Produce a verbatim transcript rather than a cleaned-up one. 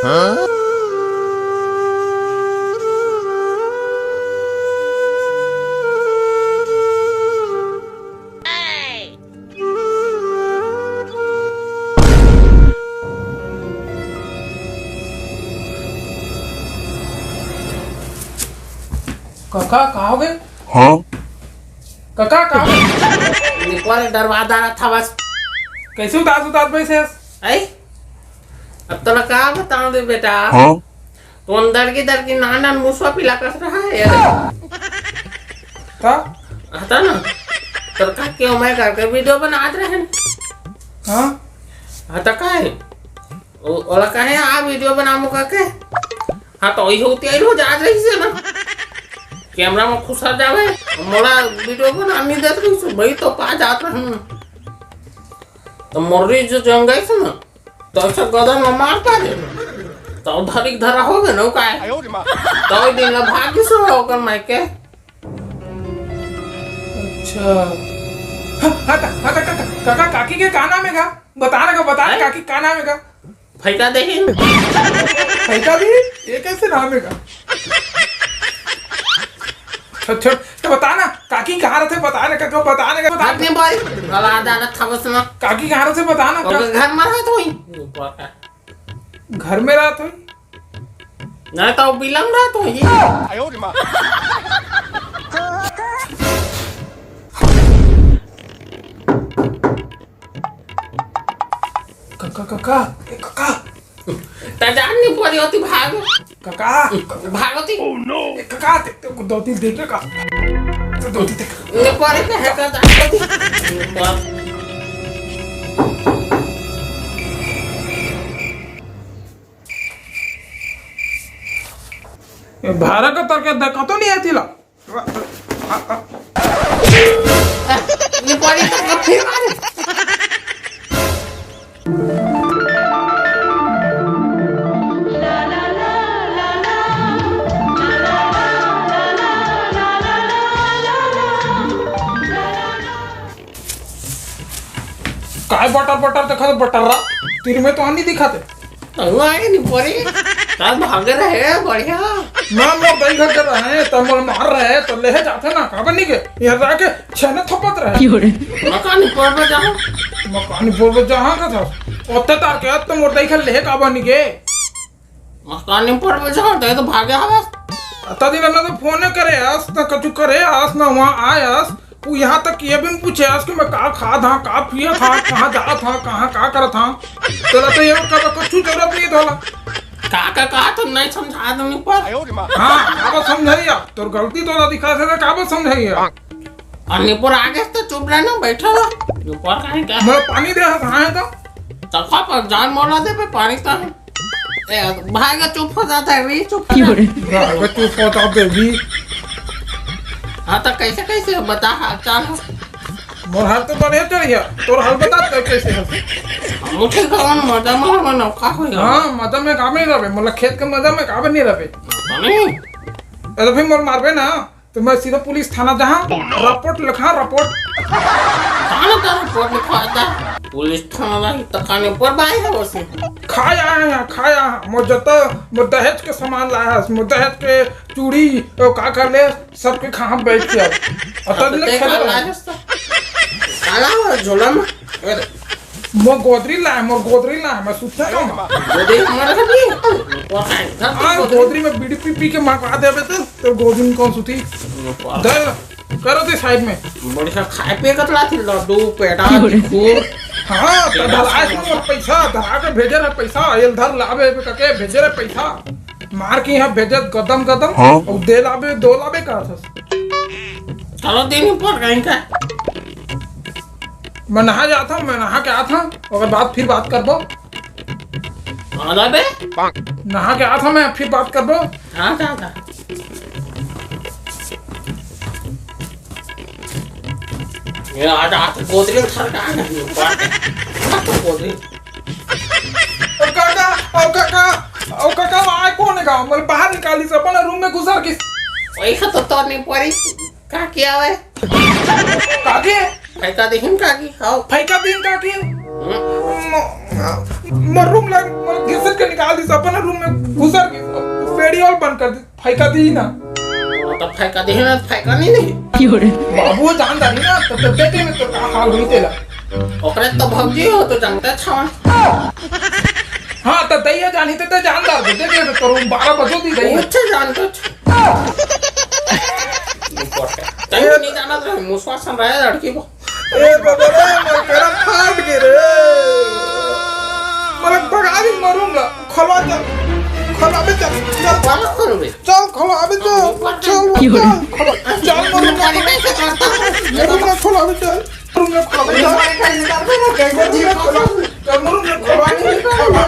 कका, का होगे? हाँ? कका, का होगे? निकवा ले, डरवा डारत हवस। कैसे उदास उदास बैठे हस? आई? अब तोला का बताऊं दे बेटा? हाँ? तो अंदर की दर की नान नान मुसवा पिला कस रहा है यार। का? आता ना? तोर का क्यों मैं करके वीडियो बनात रहे हैं। हाँ? आता का है? ओ-, ओला कहे, "आ, वीडियो बनाबो," कके। हाँ, तो वही होती आई, रोज आज रही से ना। कैमरा में खुसर जावे, मोला वीडियो बना नहीं देत रही से, भाई तो पा जात रहे ना। तो मोर रील जो जंग गई से ना, तो ऐसा गदन में मार पा दे। तो धरिक धरा हो गए ना, काय? तो दिन ला भाग गई से ओकर मायके। अच्छा। हाँ, हाँ, का-, हाँ, का-, का-, का-, का-, काकी के का नाम है का? बता ना का, बता ना, हैं? काकी का नाम है का? फैका देही। फैका देही? ये कैसे नाम है का? छोड़, छोड़, तो बता ना, काकी कहाँ रहते? बता ना, काका, बता ना, बता। अपने बारी, गला डाला था बस ना। काकी कहाँ रहते? बता ना, ओकर का-, घर में रहत होही। घर में रहत होही? नहीं तो बिलम रहत होही। काका, काका, ए काका। त जान नहीं पड़ी होती भाग। काका। भाग होती। ए काका, ते, ते दो तीन देख ले का। तो दो तीन देख। नहीं पड़ी तो है का जान होती। ये भारा का तरके देखा तो नहीं आती ला। ये पानी तो फिर मारे। काय बटर बटर देखा तो बटर रहा। तेरे में तो आनी दिखाते। तहु आए नहीं पड़ी। तब भाग रहे, बढ़िया। मैं मोर दई घर के रहे, तब मोर मार रहे, तो लेहे जाते ना, काबर नहीं के? यहाँ रह के छेने थपत रहे। क्यों रे? मकान ऊपर में जाओ। मकान ऊपर में जहाँ का था, ओत्ते तार के, अब तो मोर दई घर लेहे काबर नहीं के? मकान ऊपर में जाओ, तो, तो भागे हवस। अता दिन ना तो फोन करे आस, ना कछु करे आस, ना वहाँ आए आस। वो यहाँ तक ये भी पूछे आस कि मैं का खात हाँ, का पियत हाँ, कहाँ जात हाँ, कहाँ का करत हाँ। तोला तो ये कब कुछ जरूरत नहीं तोला। का, का, का, तुम नहीं समझा दो ऊपर। हाँ, काबर समझाइया? तोर गलती तोला दिखा से, काबर समझाइया? और ऊपर आगे तो चुप रहना, बैठा रहो। ऊपर कहीं का? मैं पानी दे रहा था, है तो? तखा पर जान मोला दे पे पानी का है। ए, भाई का चुप हो जाता है, भी चुप हो जाता है। भाई का चुप हो जाता है, भी। हाँ, तो कैसे, कैसे बता हाल चाल? मोर हाल तो बढ़िया चल गया, तोर हाल बता तो कैसे है? मुझे कौन मजा मार में नौका हो गया? हाँ, मजा में कामे नहीं रहे, मतलब खेत के मजा में कामे नहीं रहे। नहीं। ए, तो फिर मोर मारबे ना, तो मैं सीधा पुलिस थाना जहाँ रिपोर्ट लिखा, रिपोर्ट। थाना का रिपोर्ट लिखवा था। पुलिस थाना रही तकाने पर बाई है वैसे। खाया है यहाँ, खाया है। मोर जता, मोर दहेज के सामान लाया है, मोर दहेज के चूड़ी, ओ का कर ले, सबके खा हम बैठ के आओ। और तब ले देख खेल रहा है। काला हुआ झोला में। अरे। मोर गोदरी लाए, मोर गोदरी लाए, मैं सुतता हूँ। गोदरी हमारे घर भी है। हाँ, गोदरी में बीड़ी पी पी के मरवा देबे तो, तो गोदरी में कौन सुती? दे, करो दे साइड में। बढ़िया खाए पिए कतला थी, लड्डू, पेड़ा, खीर। हाँ, तो धरा है मोर पैसा, धरा के भेजे रहे पैसा, ये धर लावे कके भेजे रहे पैसा। मार के यहाँ भेजत गदम गदम, हाँ? और दे लाबे, दो लाबे का था? चलो दिन पर कहीं का। मैं नहा जाता हूँ, मैं नहा के आता हूँ, ओकर बाद फिर बात करबो। आ जा बे। नहा के आता हूँ मैं, फिर बात करबो। हाँ, जा, जा। ये आ जा, आ तो गोदरी में सर का आ गया, बात है। आ तो गोदरी। ओ काका, ओ काका, ओ काका, वो आए कौन है गाँव? मतलब बाहर निकाली से, अपन रूम में घुसर के। वही तो तो नहीं पड़ी। का किया है? काके? फैका देखिन काकी, आओ। फैका दिन काके? हम्म। म-, मोर रूम ला, मोर घिसट के निकाल दिस, अपन रूम में घुसर गिस, फेड़ी वाला बंद कर दिस, फेंका दिही ना। तो फेंका दिही ना, फेंका नहीं, नहीं। बाबू जान दाही ना, तो, तो देखे में तो का हाल होई तेला। ओकरे तो भौजी हो, तो जानते छवन। हाँ, तो दैया जानी ते, ते जान दार दे, देखे तो रूम बारह बजो दी दैया। उठे जानते छ। तैयो नहीं जाना था, मुसवा सन रहे लड़की को। ए बाबा रे, मोर करम फाट गे रे। मोला भगा दे मोर रूम ला। खोलवा चल। खोलवा बे चल। चल। बालक करो बे। चल खोलवा बे चल। चल, चल, खोलवा। चल मोर रूम ला। मोर रूम ला खोलवा बे चल। रूम ला खोलवा बे चल। चल मोर रूम ला खोलवा।